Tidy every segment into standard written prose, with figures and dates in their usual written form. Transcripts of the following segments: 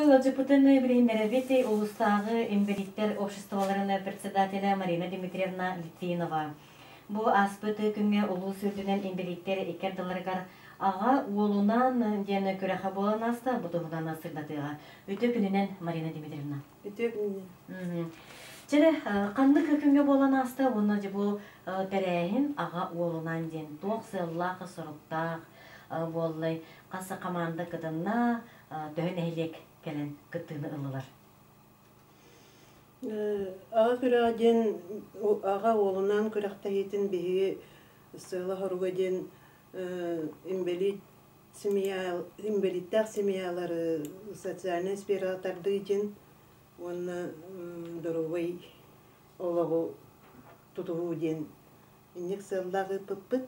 Ыалдьыппытын билиһиннэрэбит улуустааҕы инбэлииттэр обществоларын председателэ Марина Дмитриевна Литвинова. Бу ааспыт күҥҥэ улуус үрдүнэн инбэлииттэр икки ардыларыгар аҕа уолунаан диэн күрэхэ буолан ааста, бу туһунан сырдатыаҕа. Үтүө күнүнэн, Марина Дмитриевна. Үтүө күнүнэн. Чэрэ, ханнык күҥҥэ буолан ааста уонна дьэ бу тэрээһин аҕа уолунаан диэн туох сыаллаах-соруктаах буоллай, хас хамаанда кытынна, төһө нэһилиэк кэлэн кыттыыны ыллылар? Аҕа күрэҕэ диэн аҕа уолунаан күрэхтэһиитин биһиги сыала-соруга диэн инбэлиит семья инбэлииттээх семьялары социальнай сфераҕа тардыы диэн уонна доруобай олоҕу тутуһуу диэн инник сыаллаах ыыппыппыт.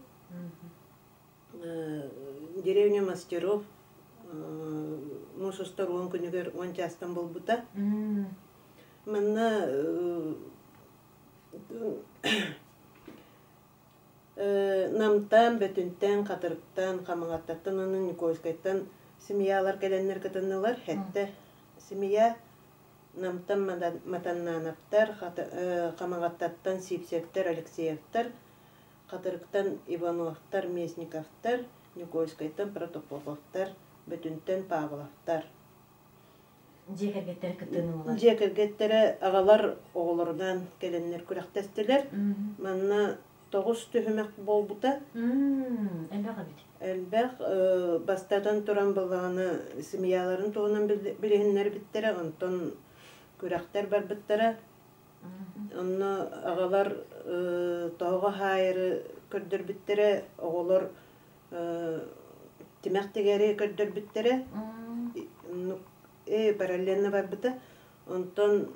Деревня мастеров муус устар 10 күнүгэр 10 чаастан буолбута. Манна Намтан, Бөтүнтэн, Хатырыктан, Хамаҕаттаттан уонна Никольскайтан семьялар кэлэннэр кытыннылар. Сэттэ семья Намтан Матаннановтар, Хамаҕаттаттан Сивцевтэр, Алексеевтар, Хатырыктан Ивановтар, Местниковтар, Никольскайтан Протопоповтар, Бөтүнтэн Павловтар. Дьиэ кэргэттэрэ кыттыыны ыллылар. Дьиэ кэргэттэрэ аҕалар оҕолорунаан кэлэннэр күрэхтэстилэр. Манна 9 түһүмэх буолбута. Элбэх эбит. Элбэх. Бастатан туран былааны семьяларын туһунан билиһиннэрбиттэрэ, онтон күрэхтэр барбыттара. Онно аҕалар тоһоҕо хаайары көрдөрбүттэрэ, оҕолор тимэх тигэри көрдөрбүттэрэ. Параллельно барбыта. Онтон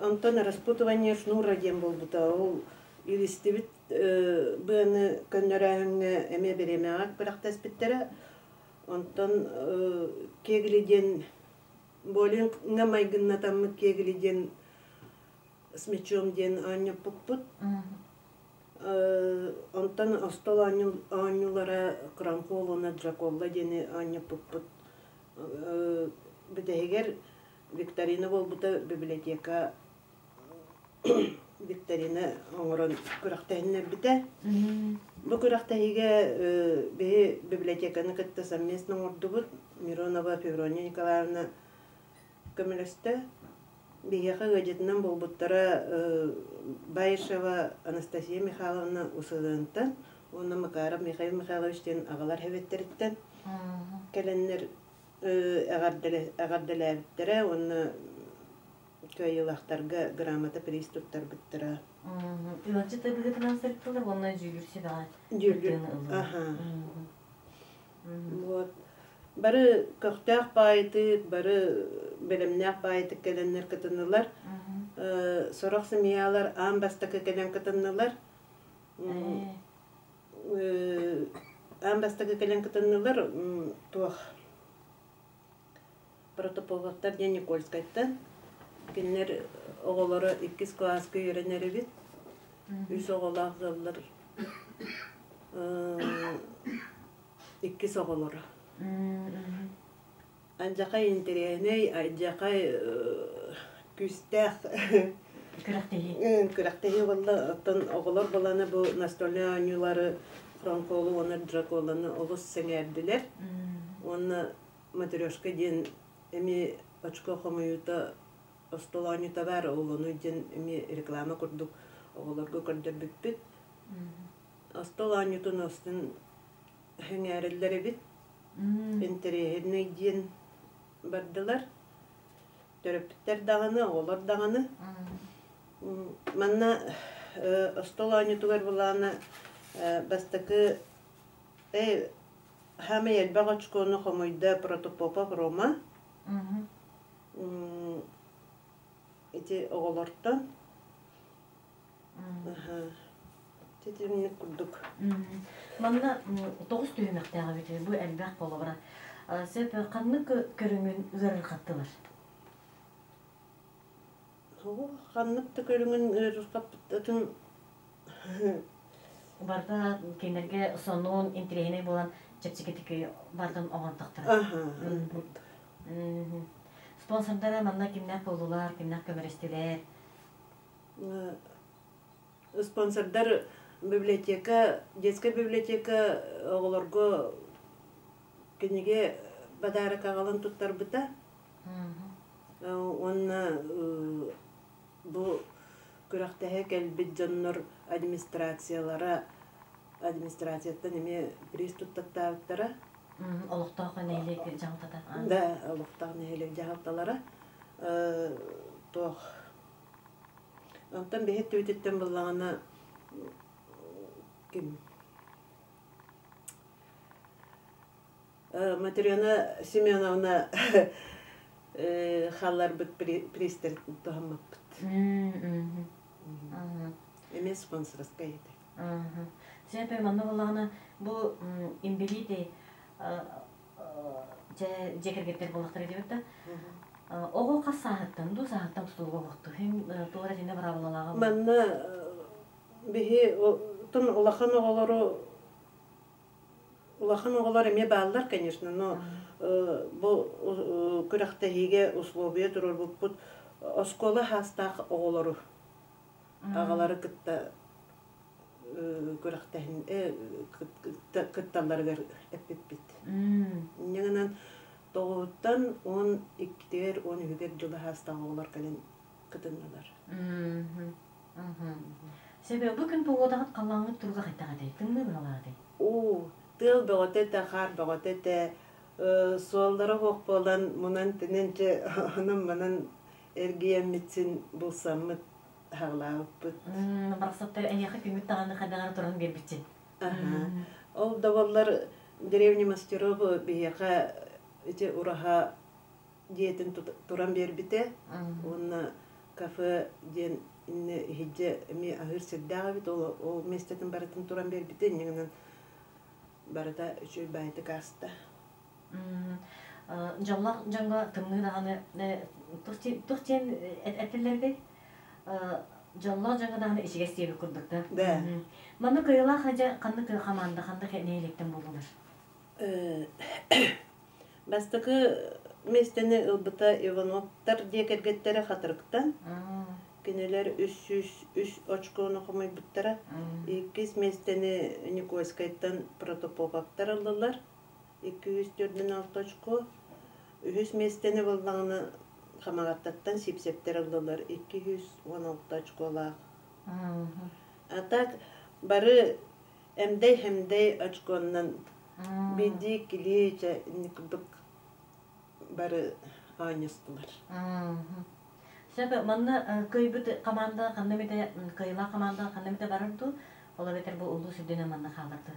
онтон распутывание шнура диэн буолбута. Ол илистибит быаны көннөрөөһүҥҥэ эмиэ бириэмэҕэ күрэхтэспиттэрэ. Онтон кегли диэн Болиҥҥа майгыннатаммыт кегли диэн с мячом диэн оонньоппуппут. Онтон остуол оонньуулара Кранкол уонна Джаколла диэни оонньоппуппут. Бүтэһигэр викторина буолбута библиотека викторина оҥорон күрэхтэһиннэрбитэ. Бу күрэхтэһиигэ биһи библиотеканы кытта совместно оҥордубут. Миронова Феврония Николаевна көмөлөстө. Биһиэхэ ыалдьытынан буолбуттара Баишева Анастасия Михайловна УСДН-тан уонна Макаров Михаил Михайлович диэн аҕалар эбэттэриттэн кэлэннэр эҕэрдэлээбиттэрэ уонна кыайыылаахтарга грамота приз туттарбыттара. Ыалдьыт быһыытынан сырыттылар уонна дьүүллүүр сүбэҕэ Дьүүллүүр. Аха. Вот. Бары көхтөөх баайытык, бары бэлэмнээх баайытык кэлэннэр кытыннылар. Сорох семьялар аан бастакы кэлэн кытыннылар. Аан бастакы кэлэн кытыннылар туох Протопововтар диэн Никольскайтан. Кинилэр оҕолоро иккис кылааска үөрэнэр эбит. Үс оҕолоох ыаллар иккис оҕолоро. Алдьархай интэриэһинэй, алдьархай күүстээх күрэхтэһии. Күрэхтэһии буолла. Оттон оҕолор буоллаҕына бу настольнай оонньуулары Франколу уонна Драколаны олус сэҥээрдилэр. Уонна Матрешка диэн эмиэ очко хомуйуута остуол оонньуута баар, ол ону диэн эмиэ реклама курдук оҕолорго көрдөрбүппүт. Остуол оонньуутун устун сэҥээрэллэр эбит. Интэриэһинэй диэн бардылар. Төрөппүттэр даҕаны, оҕолор даҕаны. Манна остуол оонньуутугар былаана бастакы Саамай элбэх очкону хомуйда Протопопов Рома. Ити оҕолортон. Итинник курдук. Манна 9 түһүмэхтээх эбит бу элбэх холобура. Сөп ханнык көрүҥүн ыарырҕаттылар? Ханнык да көрүҥүн ыарырҕаппытын Барыта кинилэргэ сонун, интэриэһинэй буолан Чэпчэкитик бардын оҥордохторо. Аха. Спонсордара манна кимнээх буоллулар, кимнээх көмөлөстүлэр? Спонсордар библиотека, детская библиотека оҕолорго кинигэ подарок аҕалан туттарбыта. Уонна бу күрэхтэһэ кэлбит дьоннор администрациялара администрацияттан эмиэ приз туттаттаабыттара. Олохтоох нэһилиэк дьаһалтата. Да, олохтоох нэһилиэк дьаһалталара. Туох Онтон биһи түбүтүттэн буллаҕына ким Матрена Семеновна хаалларбыт приистэр туһаммаппыт. Эмиэ спонсорскай этэ. Сөп манна буоллаҕына бу инбэлиити дьэ дьиэ кэргэттэр буоллахтара диэбит да оҕо хас сааһыттан дуу сааһыттан тутулуга оһохту хин туора итиннэ быраабылалааҕа Манна биһи тун улахан оҕолору улахан оҕолор эмиэ бааллар, конечно, но бу күрэхтэһиигэ условия туруорбуппут оскуола хаастаах оҕолору аҕалары кытта күрэхтэһин кытталларыгар эппиппит. Инньэ гынан тоҕуһуттан 12-тигэр, 13-үгэр дьылы хаастаах оҕолор кэлэн кытыннылар. Сөбө, бу күн погодаҕыт халлааҥҥыт туруга хайдах этэй? Тымныы быһалаах этэй? Уу, тыал бөҕөтө этэ, хаар бөҕөтө этэ. Суоллара суох буолан, мунан-тэнэн чэ, онон-манан эргийэммит син булсаммыт хаҕылаабыппыт. Барахсаттар эйиэхэ күммүт даҕаны хайдаҕары туран биэрбитчи. Ол да буоллар деревня мастеров биһиэхэ ити ураһа дьиэтин туран биэрбитэ уонна кафе диэн иннэ иһирдьэ эмиэ аһыыр сирдээх эбит ол ол миэстэтин барытын туран биэрбитэ инньэ гынан барыта үчүгэй баайытык ааста. Дьоллоох дьоҥҥо тымныы даҕаны туох диэн этиллэрий? Дьоллоох дьоҥҥо даҕаны ичигэс диэбит курдук да. Да. Манна кыайыылаах дьэ ханнык хамаанда ханнык нэһилиэктэн буоллулар? Бастакы миэстэни ылбыта Ивановтар дьиэ кэргэттэрэ Хатырыктан. Кинилэр 303 очкону хомуйбуттара. Иккис миэстэни Никольскайтан Протопоповтар ыллылар. 246 очко. Үһүс миэстэни буллаҕына Хамаҕаттаттан Сипсептэр ыллылар 216 очколаах. А так бары эмдэй-хэмдэй очконнан биирдии килиичэ курдук бары оонньостулар. Сөп, манна кыайбыт команда ханна эмитэ кыайыылаах команда ханна эмитэ барар дуу, ол эбэтэр бу улуус үрдүнэн манна хаалар дуу?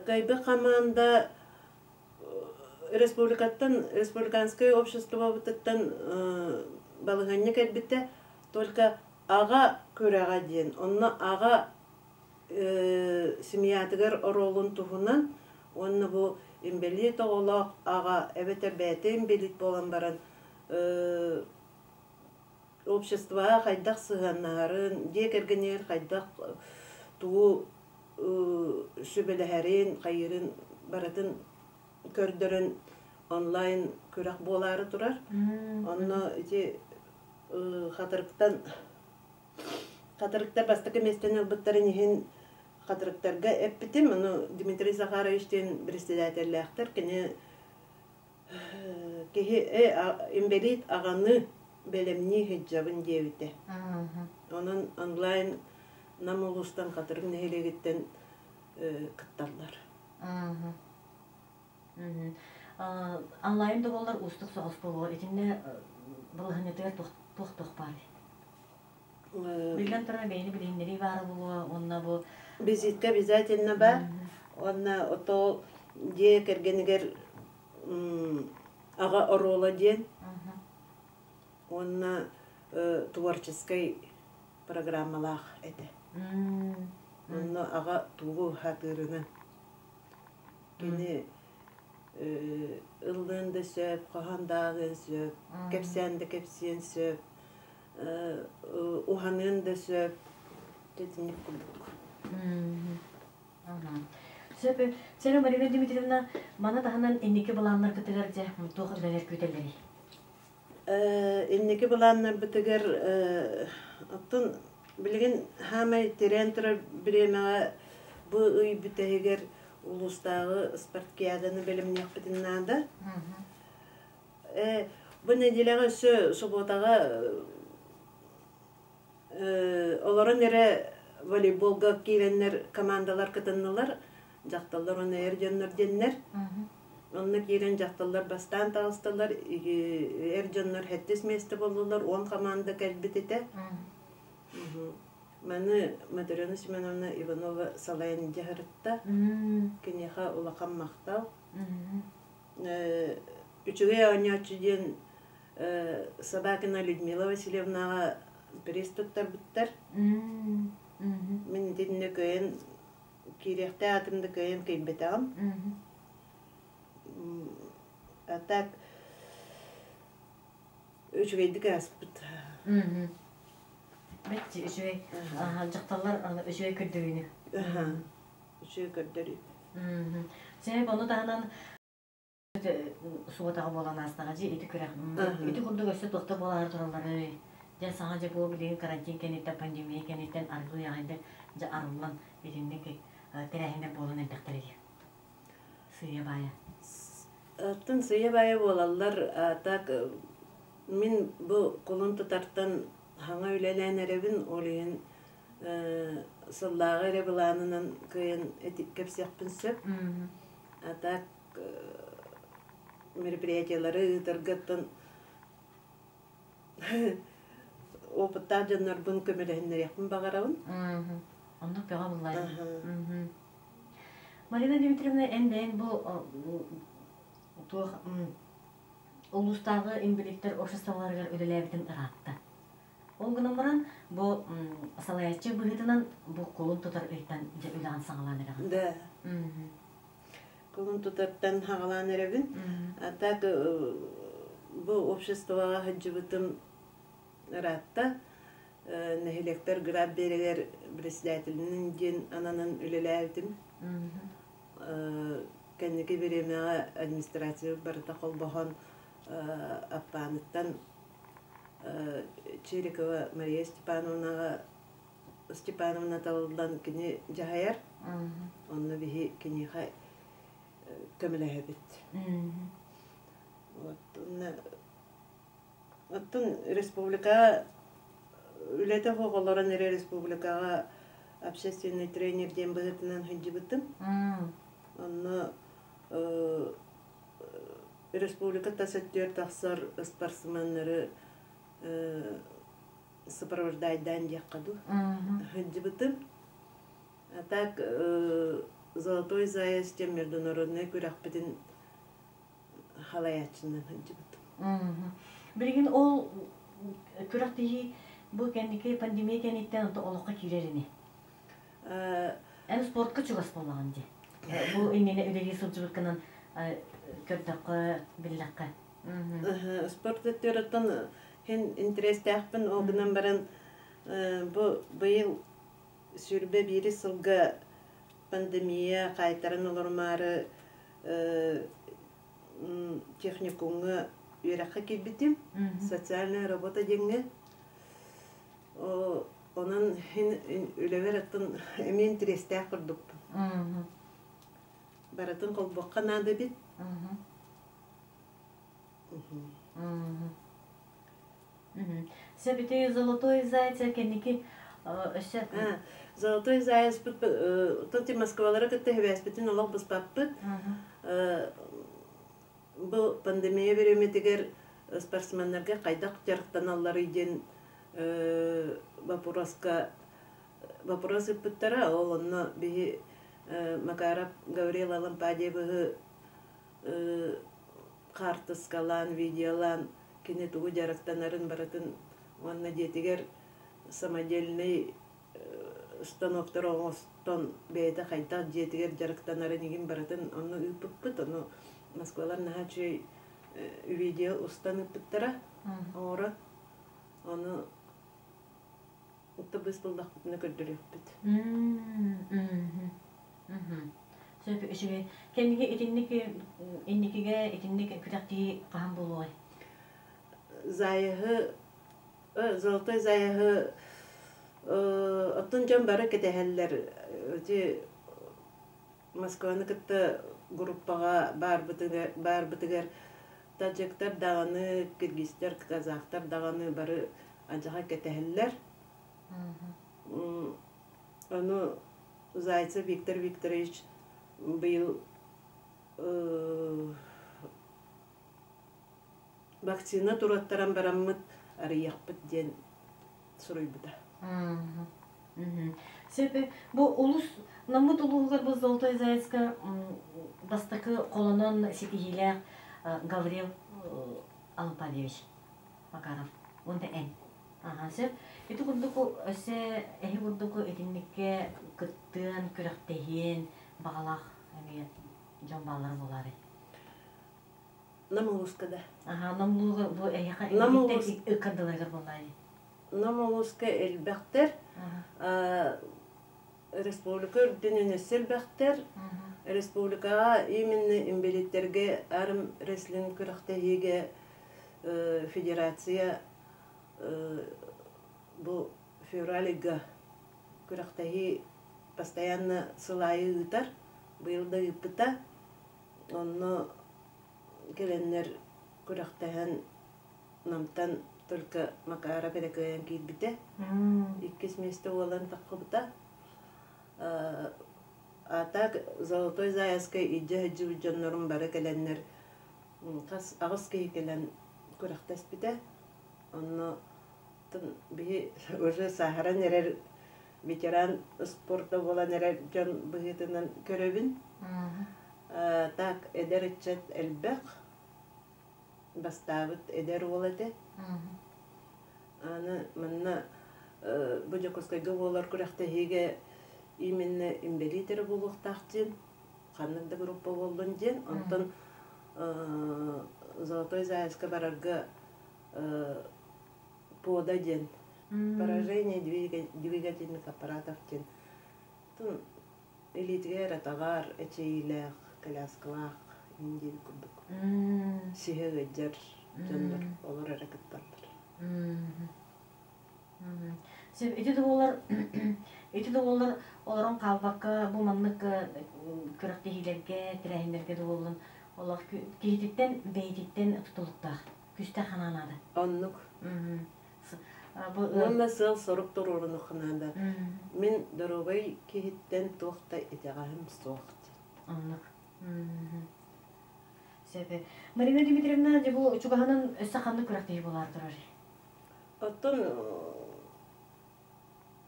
Кыайбыт команда республикаттан республиканское обществобытыттан балаһыанньа кэлбитэ только аҕа күрэҕэ диэн онно аҕа семьятыгар оруолун туһунан уонна бу инбэлиит оҕолоох аҕа эбэтэр бэйэтэ инбэлиит буолан баран обществоҕа хайдах сыһыаннаһарын, дьиэ кэргэнигэр хайдах тугу сүбэлэһэрин, хайыырын барытын көрдөрөн онлайн күрэх буолаары турар. Онно ити Хатырыктан Хатырыктар бастакы миэстэни ылбыттарын иһин Хатырыктарга эппитим. Ону Дмитрий Захарович диэн председателлээхтэр. Кини киһи инбэлиит аҕаны бэлэмнии сылдьабын диэбитэ. Онон онлайн Нам улуустан Хатырык нэһилиэгиттэн кытталлар. Онлайн да буоллар уустук соҕус буолуо. Итиннэ балаһыанньатыгар туох-туох баарый? Биллэн турар, бэйэни билиһиннэрии баара буолуо уонна бу Визитка обязательно баар. Уонна ото дьиэ кэргэнигэр аҕа оруола диэн уонна творческай программалаах этэ. Онно аҕа тугу сатыырынан кини ыллыан да сөп, хоһоон да ааҕыан сөп, кэпсээн да кэпсиэн сөп, уһаныан да сөп. Итинник курдук. Сөп. Сэрэ Марина Дмитриевна, маны таһынан инники былааннаргытыгар дьэ туох үлэлэр күүтэллэрий? Инники былааннарбытыгар оттон билигин хаамай тирээн турар бириэмэҕэ бу ый бүтэһигэр улуустааҕы спартакиаданы бэлэмниэхпитин наада. Бу нэдиэлэҕэ өссө субуотаҕа олорон эрэ волейболга киирэннэр командалар кытыннылар. Дьахталлар уонна эр дьоннор диэннэр. Онно киирэн дьахталлар бастаан таҕыстылар, эр дьоннор сэттис миэстэ буоллулар, 10 команда кэлбит этэ. Маны Матрена Семеновна Иванова салайан дьаһарытта. Киниэхэ улахан махтал. Үчүгэй оонньооччу диэн Собакина Людмила Васильевнаҕа приз туттарбыттар. Мин итиннэ кыайан киириэхтээх атым да кыайан кыайбатаҕым. А так үчүгэйдик ааспыт. Бэт үчүгэй дьахталлар үчүгэй көрдөрүүнү. Үчүгэй көрдөрүү. Сэ ону таһынан субботаҕа буолан аастаҕа дьи ити күрэх. Ити курдук өссө туохта буолаары туралларый? Дьэ саҥа дьэ бу билигин карантин кэнниттэн, пандемия кэнниттэн аргыый аҕайда дьэ арыллан итинник тэрээһиннэр буолан эрдэхтэрэ дии. Сыыйа-баайа. Оттон сыыйа-баайа буолаллар. А так мин бу кулун тутартан хаҥа үлэлээн эрэбин, ол иһин сыллааҕы эрэ былаанынан кыайан кэпсиэхпин сөп. А так мероприятиелары ыытаргаттан опыттаах дьоннорбун көмөлөһүннэриэхпин баҕарабын. Оннук бөҕө буллай. Марина Дмитриевна, эн бэйэҥ бу туох улуустааҕы инбэлииттэр обществоларыгар үлэлээбитин ыраатта. Ол гынан баран, бу салайааччы быһыытынан бу кулун тутар ыйтан дьэ үлэҕин саҕалаан эрэҕин. Да. Кулун тутартан хаҕалаан эрэбин. А так бу обществоҕа сылдьыбытым ыраатта. Нэһилиэктэр граб биэрэгэр председателинэн диэн ананан үлэлээбитим. Кэнники бириэмэҕэ администрация барыта холбоһон Аппааныттан Чирикова Мария Степановнаҕа Степановна талыллан кини дьаһайар. Онно биһи киниэхэ көмөлөһөбүт. Вот оттон республикаҕа үлэтэ суох олорон эрэ республикаҕа общественный тренер диэн быһыытынан сылдьыбытым. Онно республика тас өттүгэр тахсар спортсменнары сопровождайдаан диэххэ дуу сылдьыбытым. А так «Золотой заяц» диэн международнай күрэхпитин халайааччынан сылдьыбытым. Билигин ол күрэхтэһии бу кэнники пандемия кэнниттэн онто олоххо киирэр ини. Эн спортка чугас буоллаҕын дии. Бу иннинэ үлэлии сылдьыбыккынан көрдөххө, биллэххэ. Спорт өттүгэр хин интэриэстээхпин ол гынан баран бу быйыл 21 сылга пандемия хаайтаран олорумаары техникумҥа үөрэххэ киирбитим социальная работа диэҥҥэ онон хин үлэбэр оттон эмиэ интэриэстээх курдукпун барытын холбуохха наада эбит. Сөп ити «Золотой заяц» кэнники өссө «Золотой заяц» тот Москвалары кытта хибээспитин олох быспаппыт. Бу пандемия бириэмэтигэр спортсменнарга хайдах дьарыктаналларый диэн вопроска вопрос ыппыттара. Ол онно биһи Макаров Гаврил Алампадьевыһы хаартыскалаан, видеолаан кини тугу дьарыктанарын барытын уонна дьиэтигэр самодельнай станоктар оҥостон бэйэтэ хайдах дьиэтигэр дьарыктанарын игин барытын онно ыыппыппыт. Ону Москвалар наһаа үчүгэй видео устан ыыппыттара оҥорон. Ону Утта быыс буллахпытына көрдөрүөхпүт. Сөп үчүгэй. Кэнниги итинник инникигэ итинник күрэхтии хаһан буолуой? Заяһы Золотой заяһы оттон дьон бары кэтэһэллэр. Ити Москваны кытта группаҕа баарбытыгар, баарбытыгар таджиктар даҕаны, киргизтэр, казахтар даҕаны бары адьаҕа кэтэһэллэр. Ону Зайцев Виктор Викторович быйыл вакцина туруоттаран бараммыт арыйыахпыт диэн суруйбута. Сөп. Бу улус Наммыт улууһугар бу Золотой Заяцка бастакы холонон ситиһиилээх Гаврил Алпавьевич Макаров. Уонна эн. Аха, сөп. Ити курдук өссө эһи курдук итинниккэ кыттыан, күрэхтэһиэн баҕалаах эмиэ дьон бааллара буолаарай? Нам улууска да. Аха, Нам улууга бу эһиэхэ Нам улуус ыккардыларыгар буолаарай? Нам улууска элбэхтэр. Республика үрдүнэн өссө элбэхтэр. Республикаҕа именно инбэлииттэргэ арм рестлинг күрэхтэһиигэ федерация бу февраль ыйга күрэхтэһии постоянно сыл аайы ыытар. Быйыл да ыыппыта. Онно кэлэннэр күрэхтэһэн Намтан только Макаров эрэ кыайан киирбитэ. Иккис миэстэ буолан таххыбыта. А так Золотой Заяцкай илдьэ сылдьыбыт дьоннорум бары кэлэннэр хас аҕыс киһи кэлэн күрэхтэспитэ. Онно биһи уже сааһыран эрэр ветеран спорта буолан эрэр дьон быһыытынан көрөбүн. Так эдэр ыччат элбэх бастаабыт эдэр уол этэ. Аны манна бу Дьокуускайга буолар күрэхтэһиигэ именно инбэлиит эрэ буолуохтаах диэн, ханнык да группа буоллун диэн, онтон Золотой Заяцка барарга ПОДА диэн поражение двигательных аппаратов диэн илиитигэр атаҕар эчэйиилээх коляскалаах индиин курдук сиһэ ыалдьар дьоннор олор эрэ кытталлар. Сөп ити да буолар ити да буолар олорон хаалбакка бу маннык күрэхтэһиилэргэ тэрээһиннэргэ да буоллун олох киһититтэн бэйэтиттэн тутулуктаах күүстээх санаа наада. Оннук. Уонна сыал-сорук туруорунуохха наада. Мин доруобай киһиттэн туох да итэҕэһим суох диэн. Оннук. Сөп. Марина Дмитриевна, дьэ бу чугаһынан өссө ханнык күрэхтэһии буолаары турар? Оттон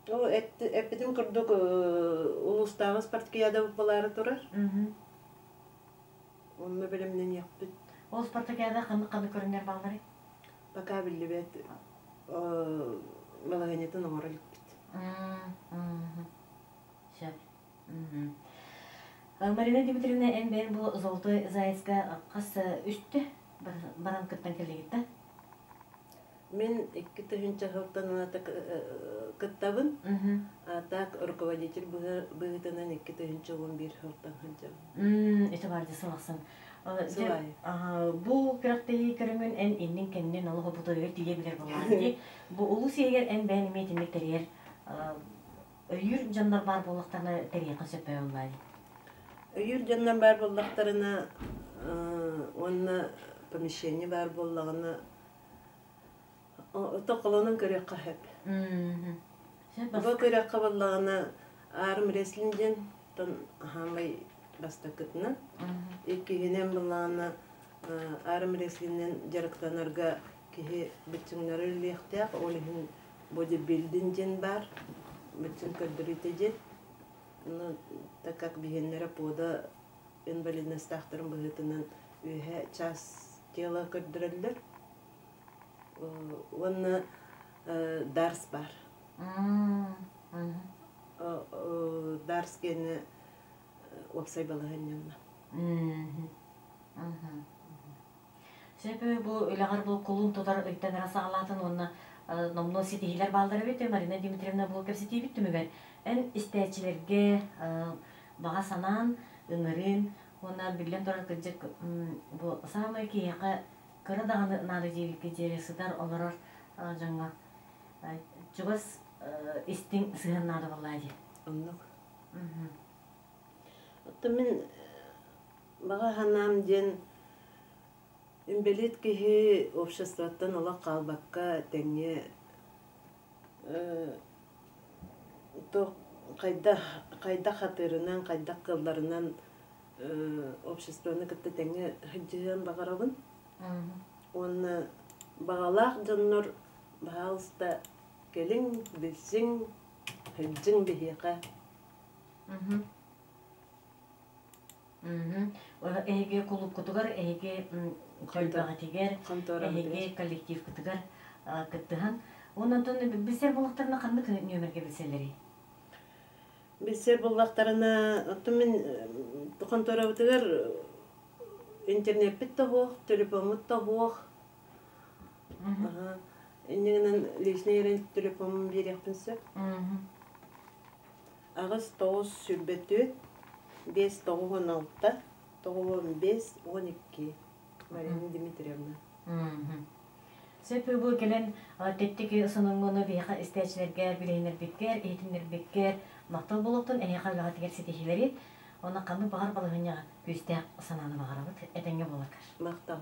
ол эппитим курдук улуустааҕы спартакиада буолаары турар. Онно бэлэмнэниэхпит. Ол спартакиада ханнык ханнык көрүҥнэр баалларый? Пока биллибэт балаһыанньатын оҥоро иликпит. Сөп. Марина Дмитриевна, эн бэйэҥ бу Золотой Заяцка хас үстэ баран кыттан кэллигит да? Мин 2000 сылтан ылата кыттабын. А так руководитель быһыытынан 2011 сылтан сылдьабын. Ити баар дии сылахсын. Бу күрэхтэһии көрүҥүн эн иннин-кэннин олох бутуйугар тиийэ билэр буоллаҕын дии. Бу улуус иһигэр эн бэйэн эмиэ итинник тэрийэр өйүүр дьоннор баар буоллахтарына тэрийиэххэ сөп буоллаа дии. Өйүүр дьоннор баар буоллахтарына уонна помещение баар буоллаҕына ото холонон көрүөххэ сөп. Бу күрэххэ буоллаҕына арм рестлинг диэн хаамай бастакытынан, иккиһинэн буоллаҕына арм рестлининэн дьарыктанарга киһи быччыҥнары үлэлиэхтээх, ол иһин бодибилдинг диэн баар, быччыҥ көрдөрүүтэ диэн. Ну, так как биһиэннэрэ пода инвалидностаахтарын быһыытынан үөһэ час тела көрдөрөллөр. Уонна дарс баар. Дарс диэни уопсай балаһыанньанна. Сөп бу үлэҕэр бу кулун тутар ыйтан эрэ саҕалаатын уонна номнуо ситиһиилэр бааллар эбит Марина Дмитриевна бу кэпсэтиибит түмүгэр эн истээччилэргэ баҕа санаан ыҥырыын уонна биллэн турар кырдьык бу саамай киһиэхэ кыра даҕаны наада диэбиккэ диэри сытар олорор дьоҥҥо чугас истиҥ сыһыан наада буоллаа дии. Оннук. Оттон мин баҕа санаам диэн инбэлиит киһи обществоттан олох хаалбакка тэҥҥэ туох хайдах хайдах хатыырынан, хайдах кыалларынан обществоны кытта тэҥҥэ сылдьыһыан баҕарабын. Уонна баҕалаах дьоннор баһаалыста кэлиҥ, билсиҥ, сылдьыҥ биһиэхэ. Эһиги кулуупкутугар, эһиги көлбөҕүтүгэр, эһиги коллективкытыгар кыттыһан. Онон билсэр буоллахтарына ханнык нүөмэргэ билсэллэрий? Билсэр буоллахтарына, оттон мин хонтуорабытыгар интернеппит да суох, телефоммут да суох. Инньэ гынан личный эрэ телефоммун биэриэхпин сөп. 8 9 24 5 96 95 12 Марина Дмитриевна. Сөп бу кэлэн тэттик сонуҥҥуну биһиэхэ истээччилэргэ билиһиннэрбиккэр, иһитиннэрбиккэр махтал буолуохтун, эһиэхэ үлэҕитигэр ситиһиилэри, уонна ханнык баҕар балаһыанньаҕа күүстээх санааны баҕарабыт, этэҥҥэ буоларгар. Махтал.